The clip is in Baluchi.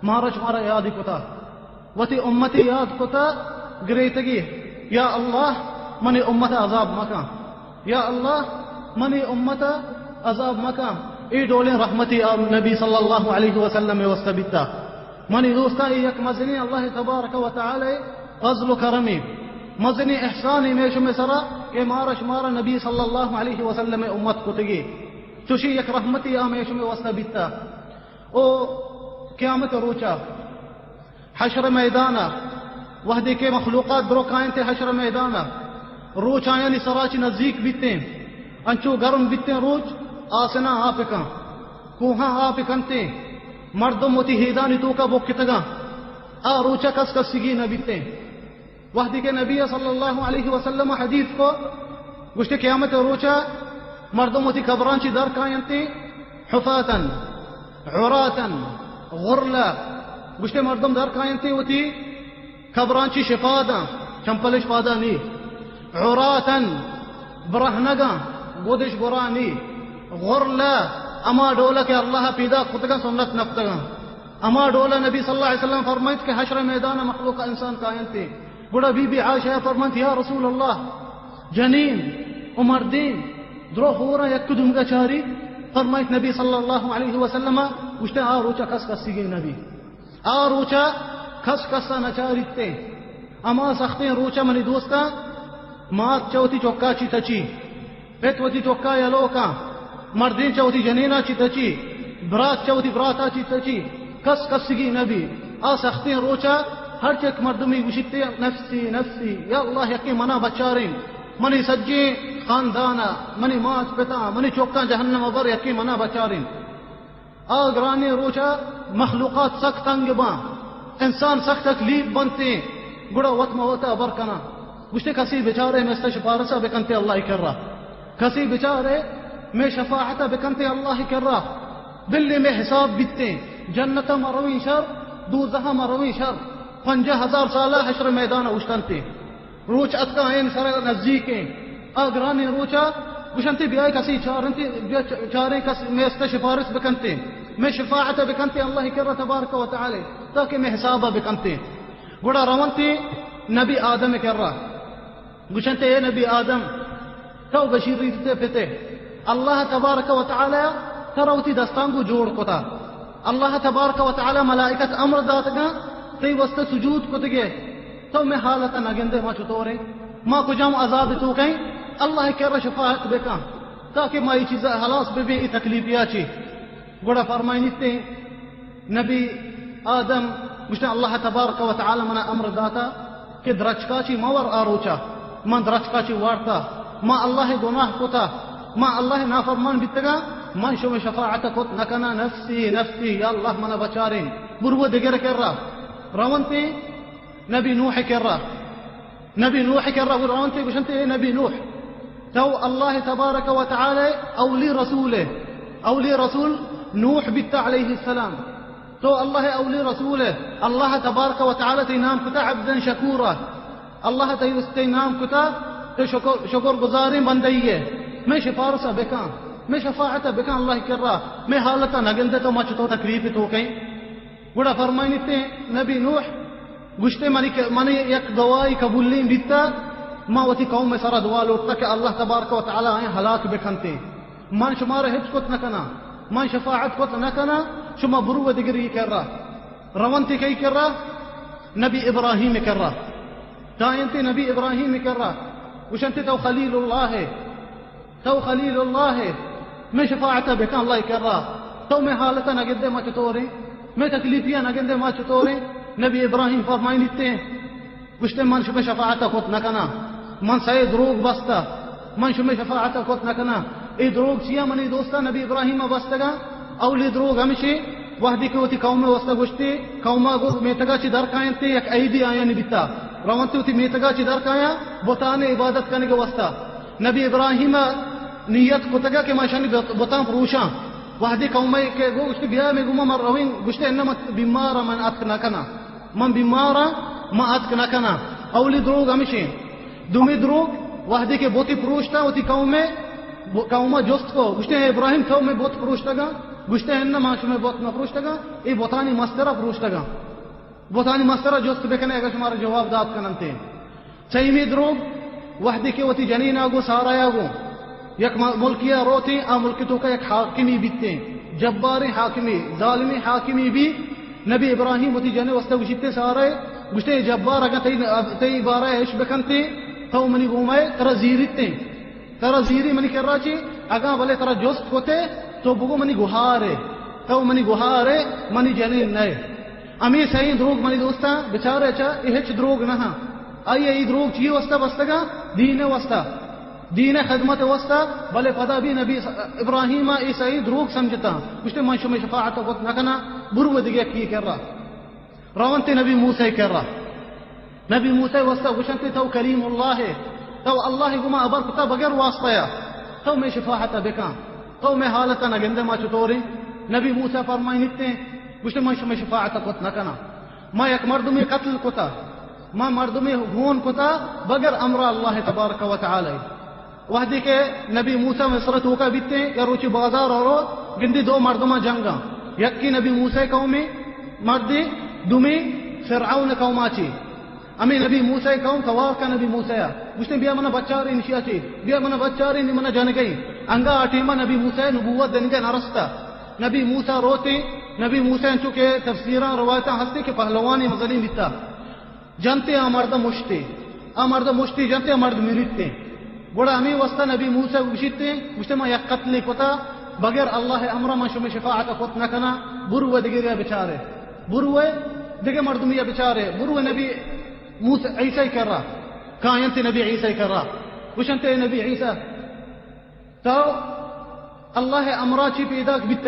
مارا شمارا یادی کتا، وتی امتی یاد کتا، گریتگی، یا اللہ، منی امت عذاب مکن، یا اللہ، منی امت عذاب مکن۔ اے ڈولیں رحمتی آ نبی صلی اللہ علیہ وسلم واسطہ بیتا۔ منی دوستاں، اے یک مزنیں اللہ تبارک و تعالی فضل و کرمی، مزنیں احسانی مئے شمئے سرا کہ مارا شمارا نبی صلی اللہ علیہ وسلم امت کتگی۔ چوشی یک رحمتی آ مئے شمئے واسطہ بیتا۔ او قیامت روچا حشر میدانا، وہدے کہ مخلوقات درو کاینتے حشر میدانا، روچ آیانی سرا چی نزیک بیتیں، انچو گرم بیتیں روچ، آسنا آپ کن، کوہاں آپ کنتے، مردم وتی ہیدانی توکا بکتگاں، آ روچا کس کسیگی نہ بیتیں۔ وہدے کہ نبی صلی اللہ علیہ وسلم حدیث کو، گوشتے، قیامت روچا مردم وتی قبران چی در کاینتے، حفاتن، عراتن، غرلا۔ گوشتے، مردم در کاینتے وتی قبران چی شپاداں، چمپلش پادا نی۔ عراتن، برہنگاں، گودش گورا نی۔ غرلا، اما ڈولا کہ اللہ پیدا کتگاں، سنت نہ کتگاں۔ اما ڈولا نبی صلی اللہ علیہ وسلم فرمائیت کہ حشر میدان مخلوق انسان کاینتے۔ گڑا بی بی عائشہ فرمائیت، یا رسول اللہ، جنین و مردین درو ہورا یک دومگا چاری؟ فرمائیت نبی صلی اللہ علیہ وسلم، گوشتے، آ روچا کس کسیگی نبی۔ آ روچا کس کسا نچاریتے۔ اما سختیں روچا منی دوستاں، مات چہ وتی چکا چی تچی، پت وتی چکا یلو کن، مردین چہ وتی جنینا چی تچی، برات چہ وتی براتا چی تچی، کس کسگی نبی۔ آ سختیں روچا ہر چک مردمی گوشیتے، نفسی نفسی، یا اللہ یکے منا بچارین، منی سجیں خاندانا، منی مات پتا، منی چکاں جہنم بر، یکے منا بچارین۔ آ گرانیں روچا مخلوقات سک تنگ باں، انسان سک تکلیف بنتے، گڑا وت ما وتا بر کناں۔ گوشتے، کسی بچارے مئے ستا شفارسا بکنتے اللہ کرا، کسی بچارے مئے شفاعتا بکنتے اللہ کرا، بلے مئے حساب بیتے، جنتا ما رویں شر، دوزہا ما رویں شر، پنجاہ ہزار سالا حشر میدانا اوشتنتے۔ روچ اتکا این سر نزدیکیں۔ آ گرانیں روچا گوشنتے، بیائے کسی چارنتے، بیا چ-، چاریں کس مئے است شفارس بکنتے، مئے شفاعت بکنتے اللہ کرا تبارک و تعالی، تاکہ مئے حسابا بکنتے۔ گڑا رونتے نبی آدم کرا۔ گوشنتے، اے نبی آدم، تو بشیریتے پتے، اللہ تبارک و تعالی ترا وتی دستاں گوں جوڑ کتا۔ اللہ تبارک و تعالی ملائکت امر داتگاں، تئی واسطہ سجود کتگے۔ تو مئے حالت نہ گندے ما چطوریں؟ ما کجام عذاب توکیں؟ اللہ کرا شفاعت بکن، تاکہ ما اے چیزا خلاص ببیں، اے تکلیفیا چی۔ گڑا فرمائنیتے، نبی آدم گوشتہ، اللہ تبارک و تعالی منا امر داتا کہ درچکا چی مور آ روچا۔ من درچکا چی وارتا، ما اللہ گناہ کتا، ما اللہ نافرمان بیتگا، من شمئے شفاعت کت نکنا، نفسی نفسی، یا اللہ منا بچارین، برو دگر کرا۔ رونتے نبی نوح کرا۔ نبی نوح کرا رونتے گوشنتے، اے نبی نوح، تو اللہ تبارک و تعالی اولی رسول ئے۔ اولی رسول نوح بیتا علیہ السلام۔ تو اللہ اولی رسول ئے۔ اللہ تبارک و تعالی تئی نام کتا عبدا شکورا۔ اللہ تئی، تئی نام کتا تو شکر، شکر گزاریں بندہ ئے۔ مئے شفارسا بکن، مئے شفاعتا بکن اللہ کرا۔ مئے حالتا نگندے تو ما چطور تکلیف توکیں۔ گڑا فرمائنیتے نبی نوح گوشتے، منی ک-، منی یک دعائی قبولیں بیتا، ما وتی قوم سرا دعا لوٹتا کہ اللہ تبارک و تعالی آیاں ہلاک بکنتے۔ من شمارا ہچ کت نکنا، من شفاعت کت نکنا، شما برو دگری کرا۔ رونتے کئی کرا؟ نبی ابراہیم کرا۔ تائنتے نبی ابراہیم کرا۔ گوشنتے تو خلیل اللہ ئے۔ تو خلیل اللہ ئے، مئے شفاعت بکن اللہ کرا۔ تو مئے حالت نگندے ما چطوریں؟ مئے تکلیفیا نگندے ما چطوریں؟ نبی ابراہیم فرمائنیتے، گوشتے، من شمئے شفاعت کت نکنا، من سئے دروگ بستا، من شمئے شفاعت کت نکنا۔ اے دروگ چیا منی دوستا نبی ابراہیم بستگا؟ اولی دروگ ہمشی، وہدی کہ وتی قوم واسطہ گوشتی، قوما گو میتگا چی در کاینتے، یک عیدی آیانی بیتا، رونتے وتی میتگا چی در کایا، بتان عبادت کنگ واسطہ۔ نبی ابراہیم نیت کتگا کہ ما شانی بت-، بتان پروشاں۔ وہدی قومے کہ گو گوشتی، بیا مئے گوما من رویں، گوشتی، اناں من بیمارا، من اتک نہ کناں۔ من بیمارا، من اتک نہ کناں۔ اولی دروگ ہمشیں۔ دومی دروگ، وہدی کہ بتی پروشتا وتی قومے، ب-، قوما جست کو، گوشتی، اے ابراہیم، تو مئے بت پروشتگا؟ گوشتے، اناں، ما شمئے بت نہ پروشتگاں، اے بتانی مسترا پروشتگاں۔ بتانی مسترا جست بکنے، اگاں شمارا جواب دات کننتے۔ سیمی دروگ، وہدے کہ وتی جنینا گوں سارایا گوں یک م-، ملکیا روتیں، آ ملک توکا یک حاکمی بیتیں، جباریں حاکمی، ظالمیں حاکمی بی۔ نبی ابراہیم وتی جنے واسطہ گوشیتے سارے، گوشتے، اے جبار اگاں تئی، تئی بارہ اش بکنتے، تو منی گومائے، ترا زیریتیں۔ ترا زیری منی کرا چی، اگاں بلے ترا جست کتے، تو بگو منی گہارے، تو منی گہارے، منی جنین نئے۔ ہمے سئیں دروگ منی دوستاں، بچارے چا، اے ہچ دروگ نہ ہاں۔ آئی ء اے دروگ چی واسطہ بستگاں؟ دین ء واسطہ، دین ء خدمت ء واسطہ، بلے پدا بھی نبی ابراہیم ء اے سئیں دروگ سمجھتاں۔ گوشتے، من شمئے شفاعت ء کت نہ کناں، برو دگہ یکے کرا۔ رونتے نبی موسی کرا۔ نبی موسی واسطہ گوشنتے، تو کلیم اللہ ئے، تو اللہ گما ہبر کتا بغیر واسطہ یا، تو مئے شفاعت بکن، تو مئے حالت نہ گندے ما چطوریں؟ نبی موسی فرمائنتے، گوشتے، من شمئے شفاعت کت نہ کناں۔ ما یک مردمے قتل کتا، ما مردمے ہون کتا بغیر امر اللہ تبارک و تعالی۔ وہدے کہ نبی موسی مصر توکا بیتیں، یا روچی بازار رو، گندی دو مردماں جنگاں۔ یکی نبی موسی قومی مردی، دومی فرعون قوما چی۔ ہمے نبی موسی قوم توار کا نبی موسی ء۔ گوشتے، بیا منا بچارے نشیا چی، بیا منا بچارے نی منا جنگئی۔ انگا آ ٹیما نبی موسی نبوت دنگا نرستا۔ نبی موسی روتے، نبی موسی انچو کہ تفسیراں روایتاں ہستے کہ پہلوانی مزنی بیتا۔ جنتے آ مرد مشتے، آ مرد مشتے جنتے، آ مرد مریتے۔ گڑا ہمے واسطہ نبی موسی گوشیتے، گوشتے، ما یک قتلے کتا، بغیر اللہ امرا من شمئے شفاعت کت نہ کناں، برو دگریا بچارے، برو دگہ مردمیا بچارے، برو نبی موسی عیسی کرا، کاینتے نبی عیسی کرا، گوشنتے، اے نبی عیسی، تو اللہ امرا چی پیداک بیتگ؟